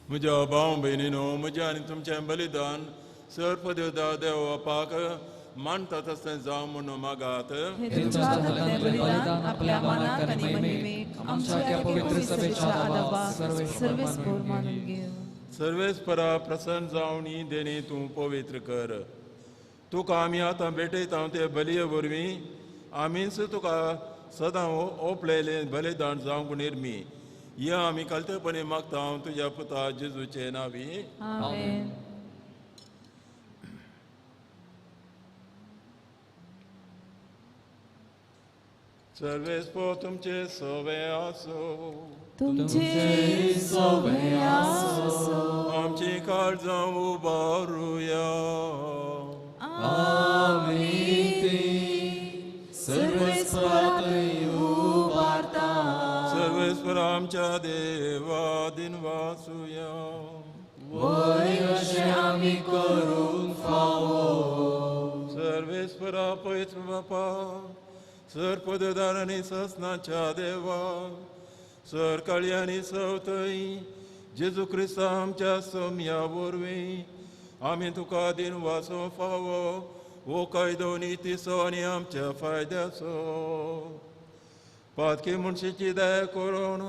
म्हज्या भाव भयणीनो, म्हज्या आनी तुमचें बलिदान सर्पदेवता देव बापाक मानता तशें जावं म्हूण मागात. बलिदान आपल्या मानाक आनी महिमेक आमच्या पवित्र सभेच्या आदाबाक सर्वेस्पर मानून घेव. सर्वेस्परा प्रसन्न जावन ही देणी तूं पवित्र कर. तुका आमी आतां भेटयता ते बलये वरवीं आमीच तुका सदां ओपलेलें बलिदान जावंक निर्मी. या आमी कलतेपणी मागता तुज्या पुता जेजूचे नांवी. आमेन. सर्वेस्पर तुमचे सवे आसो. तुमचे सवे आसो. आमची काळजां उबारुया. आमी ती सर्वेस्परा उबारता. सर्वेस्पर आमच्या देवा दिनवासुया. वय अशें आमी करूंक फावो. सर्वेस्परा पवित्र बापा, सर पददार आनी ससनाच्या देवा, सर काळी आनी सवतय जेजू क्रिस्ता आमच्या सोम्या वरवीं आमी तुका दिनवासो फावो हो कायदो नितीचो आनी आमच्या फायद्याचो. पातकी मनशाची दया करून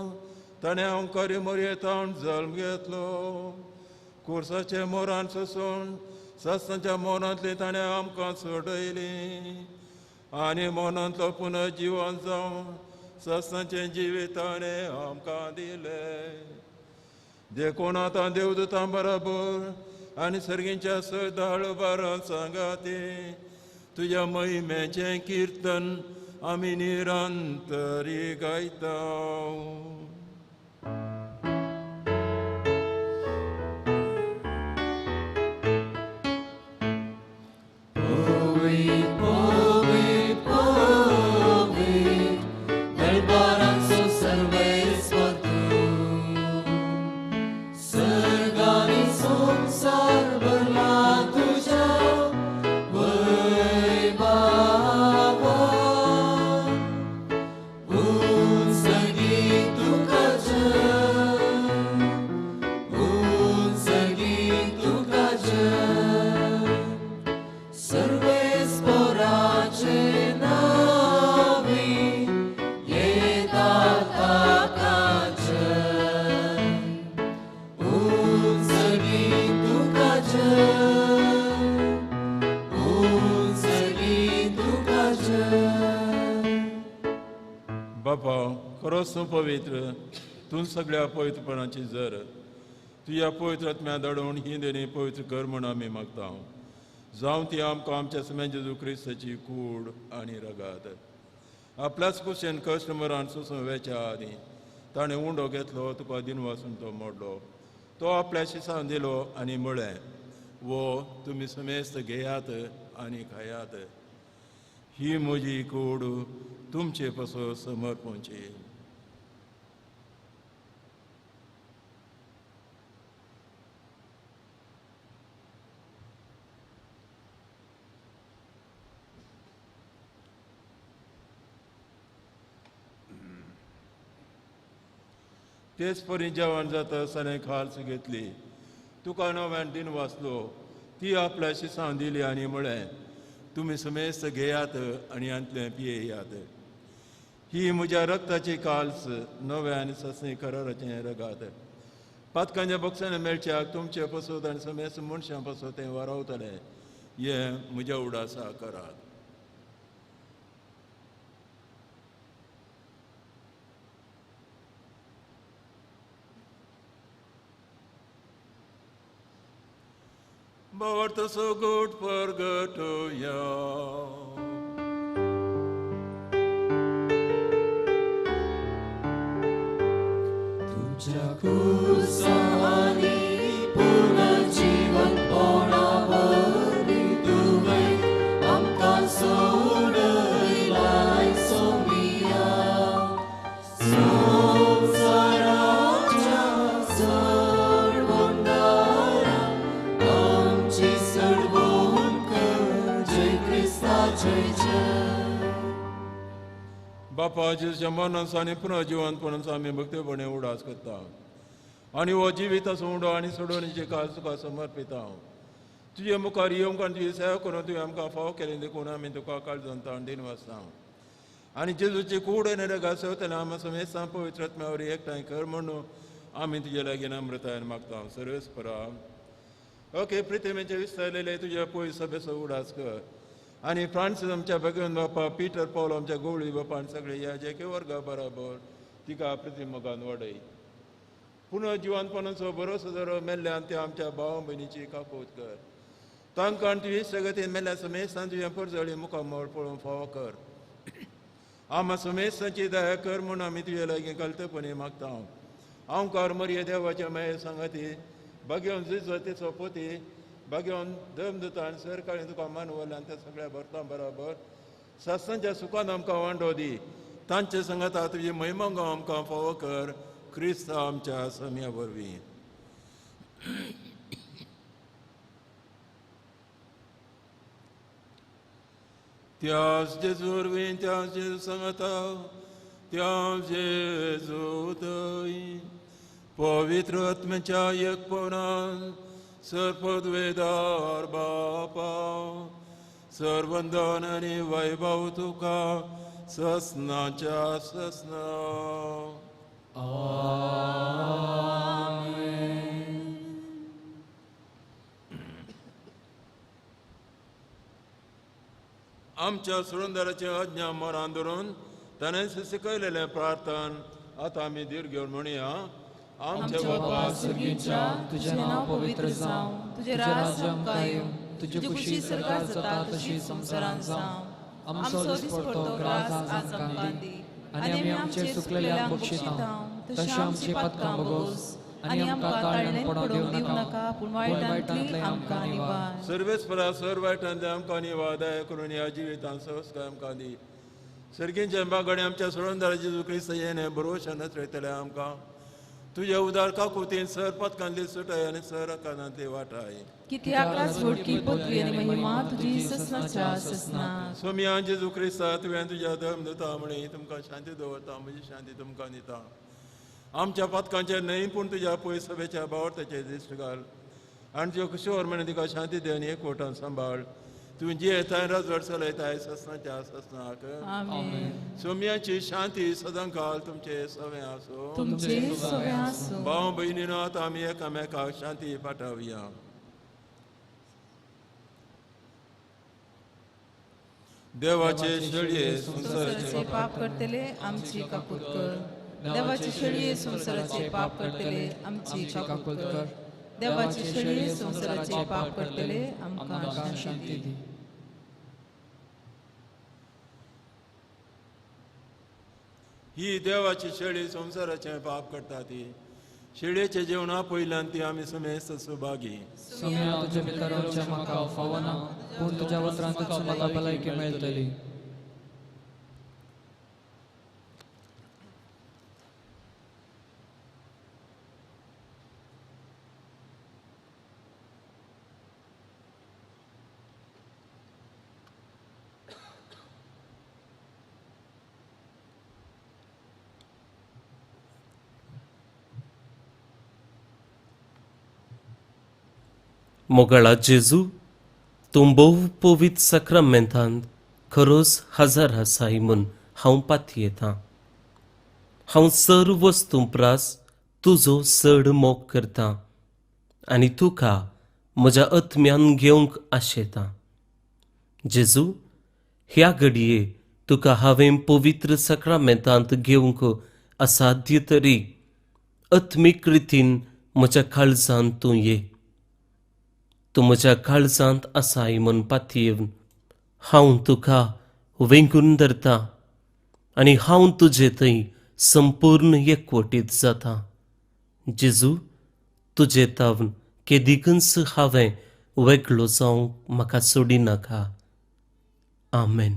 ताणें अंकारी मोरयेतावन जल्म घेतलो. कुर्साचे मोरान सोसून सस्नाच्या मोरांतली ताणें आमकां सोडयली आनी मनांतलो पुनर्जिवन जावन सस्नाचें जिवीत ताणें आमकां दिलें. देखून आतां देवदूतां बराबर आनी सर्गींच्या सदाळ बारां सांगाती तुज्या महिमेचें किर्तन आमी निरंतरी गायता. Thank you. बापा, खरोच तूं पवित्र, तूं सगळ्या पवित्रपणाची जर. तुज्या पवित्र आत्म्या धाडून ही देणी पवित्र कर म्हूण आमी मागता. जावं ती आमकां आमच्या समेत जेजू क्रिस्ताची कूड आनी रगात. आपल्याच कुशेन कश्ट मरण सोसून वेच्या आदीं ताणें उंडो घेतलो, तुका दिनवासून तो मोडलो, तो आपल्या शिसान दिलो आनी म्हळें, वो तुमी समेस्त घेयात आनी खायात, ही म्हजी कूड तुमचे पासून समर्पणची. तेच परी जेवण जाता आसतना खाल्स घेतली, तुका नव्यान दिन वाचलो, ती आपल्या शिसान दिली आनी म्हळें, तुमी समेस्त घेयात आनी हांतलें पियेयात, ही म्हज्या रक्ताची काल्स, नव्या आनी ससणी कराराचें रगात. पातकांच्या बक्षान मेळच्याक तुमचे पसत आनी समेस्त मनशां पसत तें वारावतलें, हें म्हज्या उडासा करात. भावार्थ सगट परगटया. तुझ्या कुसानी पुनर्जीवनपणा वरवीं तुवें आमकां सोडयलाय सोमिया. संवसाराच्या सोडवणदारा आमची सोडवण कर, जय क्रिस्ता जय जय. बापा, जेजूच्या मरणाचो आनी पुनर्जिवंतपणाचो आमी भक्तीपणे उडास करता आनी हो जिविताचो उंडो आनी सोडवणीचे काळ तुका समर्पिता. तुजे मुखार येवंक आनी तुजी सेवा करून तुवें आमकां फावो केली देखून आमी तुका काळजान ताण दिन वाचता. आनी जेजूची कूड आनी रगात सेवतले आमी समेस्तां पवित्र आत्म्या वरवीं एकठांय कर म्हणून आमी तुजे लागीं नम्रतायेन मागता. सर्वेस्परा, ओके प्रितिमेचे विस्तारलेले तुज्या पयस सभेचो उडास कर आनी फ्रांसीस आमच्या भगवंत बापा, पीटर पावल आमच्या गोवळी बापा आनी सगळे ह्या जे वर्गा बराबर तिका प्रतिमोगान वाडय. पुनर्जिवंतपणाचो भरोसो जर मेल्ल्यान त्या आमच्या भाव भयणीची काकूत कर, तांकां आनी तुजी सगतीन मेल्ल्या समेस्तान तुजें परजळी मुखामळ पळोवंक फावो कर. आमा समेस्तांची दया कर म्हूण आमी तुजे लागीं कल्तपणी मागता. आमकार मरिये देवाच्या माये सांगाती, भाग्यवन जेजू तेचो पोती, भाग्यवन धर्म दिता आनी सरकाळी तुका मानवल आनी त्या सगळ्या भरतां बराबर सासणाच्या सुखान आमकां वांडो दी. तांचे सांगाता तुजी महिमा आमकां फावो कर, क्रिस्त आमच्या सम्या वरवीं. त्याच जेजू वरवीं, त्याच जेजू सांगाता, त्याच जेजू थंय पवित्र आत्म्याच्या एकपणान सर्वपदवेदार बापा, सर्वंदन आनी वैभव तुका ससनाच्या ससना. आमेन. आमच्या सुरंदराचे आज्ञा मरान धरून ताणें शिकयलेलें प्रार्थन आतां आमी धीर घेवन म्हणया. आमच्या बापा स्वर्गीच्या, तुजें नांव पवित्र जावं, तुजें राज्य आमकां येवं, तुजी खुशी स्वर्गार जाता तशी संवसारांत जावं. आमचो दिसपडतो ग्रास आज आमकां दी आनी आमी आमचे चुकलेल्यांक बक्षिता तशें आमची पातकां भोगोस आनी आमकां ताळण्यान पडोवंक दिवं नाका, पूण वायटांतले आमकां निवार. सर्वेस्परा सर वायटांतले आमकां निवार, दया करून ह्या जिवितांत संस्कार आमकां दी. सर्गींच्या बागडे आमच्या सोडणदारा जेजू क्रिस्त येणे भरोशान नचरयतले आमकां. तुज्या उदार काकुतीन सर पातकांतली सुटाय आनी सर अकानांतली वाटाय. कित्याक राजवटकी पदवी आनी महिमा तुजी ससनाच्या ससना. सोमिया जेजू क्रिस्ता, तुवें तुज्या धर्म दिता म्हणी तुमकां शांती दवरता, म्हजी शांती तुमकां दिता. आमच्या पातकांचेर न्हय पूण तुज्या पयस सभेच्या बावडताचेर दिश्ट घाल आनी तुज्यो किशोर म्हणी तिका शांती दी आनी एकवटान सांबाळ. तूं जियेताय राजवट चलयताय ससनाच्या ससनाक. सोम्याची शांती सदांकाल तुमचे सवें आसूं. तुमचे सवें आसूं. भाव भयणीनो, आतां आमी एकामेकाक शांती पाठोवया. देवाचे शेळये संवसाराचे पाप करतले आमची काकूत कर. देवाचे शेळये संवसाराचे पाप करतले आमची काकूत कर. देवाचे शेळये संवसाराचे पाप करतले आमकां शांती दी. ही देवाची शेळी संवसाराचे पाप करता ती शेळयेचे जेवणा पयल्यान ती आमी समेस्त सुभागी. सोम्या तुज्या भितर रावचें म्हाका फावना, पूण तुज्या उतरांतूच म्हाका भलायकी मेळटली. मोगाळा जेजू, तूं भोव पवित्र साक्रामेंतांत खरोच हजर आसाय म्हूण हांव पातयेतां. हांव सर्व वस्तूं प्रास तुजो चड मोग करतां आनी तुका म्हज्या आत्म्यान घेवंक आशेतां. जेजू, ह्या घडये तुका हांवें पवित्र साक्रामेंतांत घेवंक असाध्य तरी आत्मीक रितीन म्हज्या काळजांत तूं ये. तूं म्हज्या काळजांत आसाय म्हूण पातयेवन हांव तुका वेंगून धरता आनी हांव तुजे थंय संपूर्ण एकवटीत जाता. जेजू, तुजे तावन केदिकूच हांवें वेगळो जावंक म्हाका सोडिनाका. आमेन.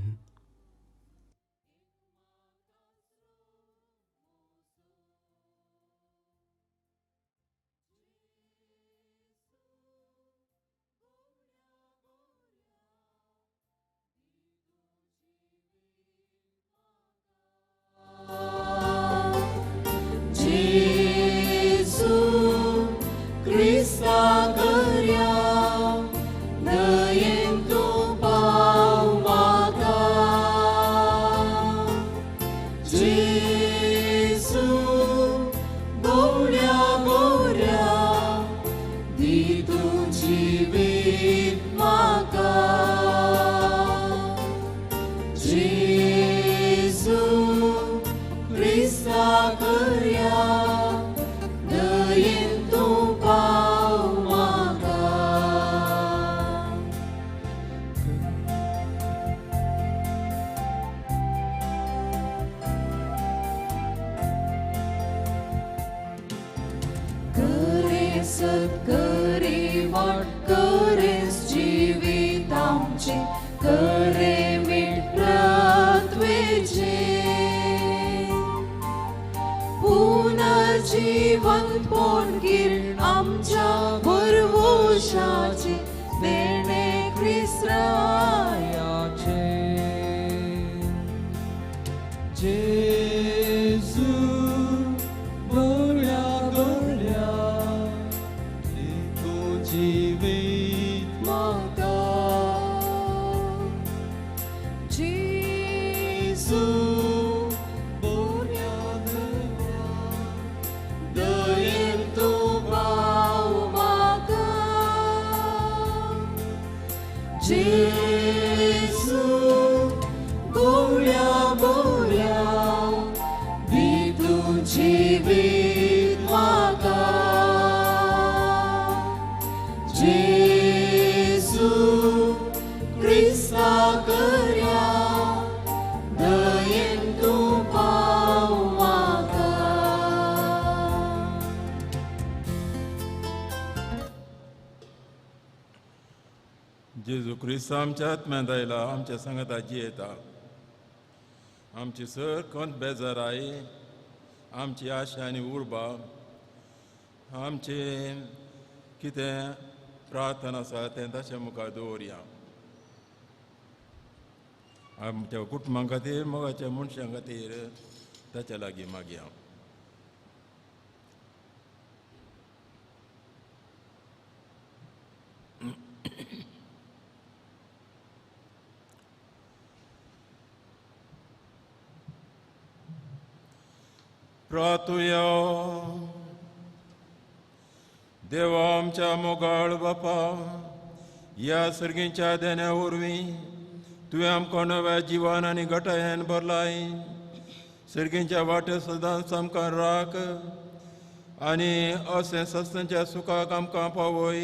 जेजू क्रिस्त आमच्या आत्म्यांत आयला, आमच्या सांगाता जियेता. आमची सर खंत बेजाराय, आमची आशा आनी उर्बा, आमची कितें प्रार्थना आसा तें ताच्या मुखार दवरया. आमच्या कुटुंबां खातीर, मोगाच्या मनशां खातीर ताच्या लागीं मागया. प्रातुया. देवा आमच्या मोगाळ बापा, ह्या सर्गीच्या देण्या वरवीं तुवें आमकां नव्या जिवान आनी घटायान भरलाय. सर्गींच्या वाटेर सदांच आमकां राख आनी अशें सस्तांच्या सुखाक आमकां पावय.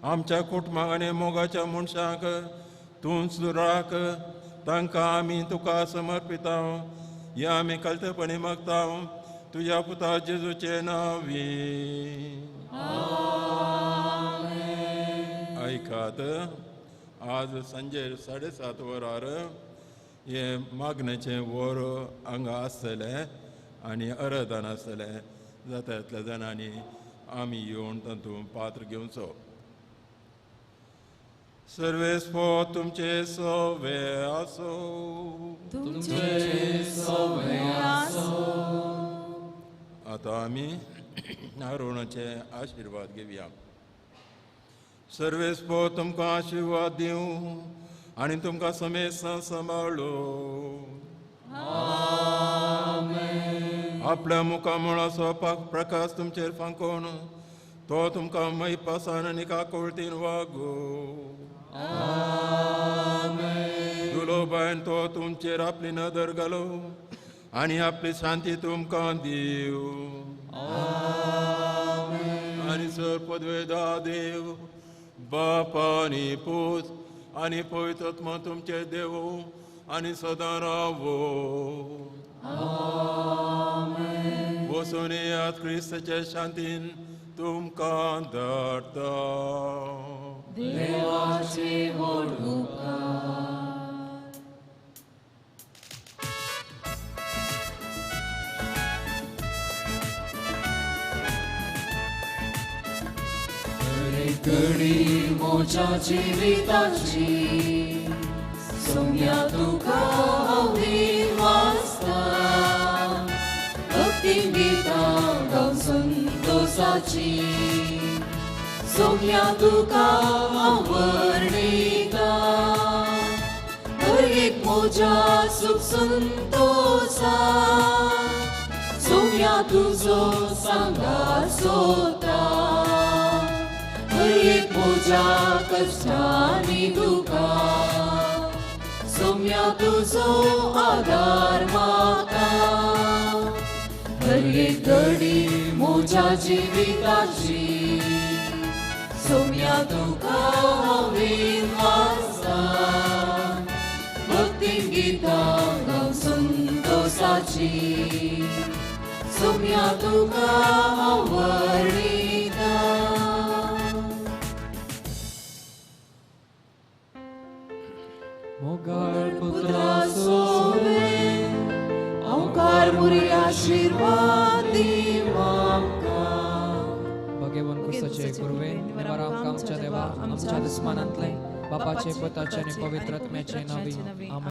आमच्या कुटुंबाक आनी मोगाच्या मनशांक तूंच राख, तांकां आमी तुका समर्पिता. हें आमी कल्तपणी मागता तुज्या पुता जेजूचे नांवी. आयकात, आज सांजे 7:30 वरार हें मागण्याचें वर हांगा आसतलें आनी आराधन आसतलें. जाता इतल्या जाणांनी आमी येवन तातूंत पात्र घेवचो. सर्वेस्पो तुमचे सवे आसो. तुमचे सवे आसो. आतां आमी आरोणाचे आशिर्वाद घेवया. सर्वेस्पो तुमकां आशिर्वाद दिवं आनी तुमकां समेस्त सांबाळो. आपल्या मुखामळाचो प्रकाश तुमचेर फांकोवन तो तुमकां मैपासान आनी काकुळतीन वागो. दुलोबायन तो तुमचेर आपली नदर घालो आनी आपली शांती तुमकां दिवं. आनी सर पदवेदा देव बाप आनी पूत आनी पवित्र आत्मा तुमचे देव आनी सदां रावो. वचून येयात, क्रिस्ताचे शांतीन तुमकां धाडटा. देवाचे व्हड उपकार. घडी म्हज्या जिविताची सोम्या तुका हांव वाचता. भक्ती गितां गावन संतोसाची सोम्या तुका हांव वर्णिता. हर एक म्हज्या सुख संतोसा सोम्या तुजो सांगात सोता. हर एक म्हज्या कश्टांनी दुखां सोम्या तुजो आदार म्हाका. हर एक घडी म्हज्या जिविताची सोम्या तुका हांव वाचता. भक्ती गितां गावन संतोसाची सोम्या तुका हांव वर्णिता. मोगाळ पुत्रा सोवे ओंकार मुरी आशिर्वाद दीव आमकां. भगवान क्रिस्ताचे कुरवे निवार आमकां आमच्या देवा आमच्या दुस्मानांतले बापाचे पुताचे आनी पवित्र आत्म्याचे नांवी. आमेन.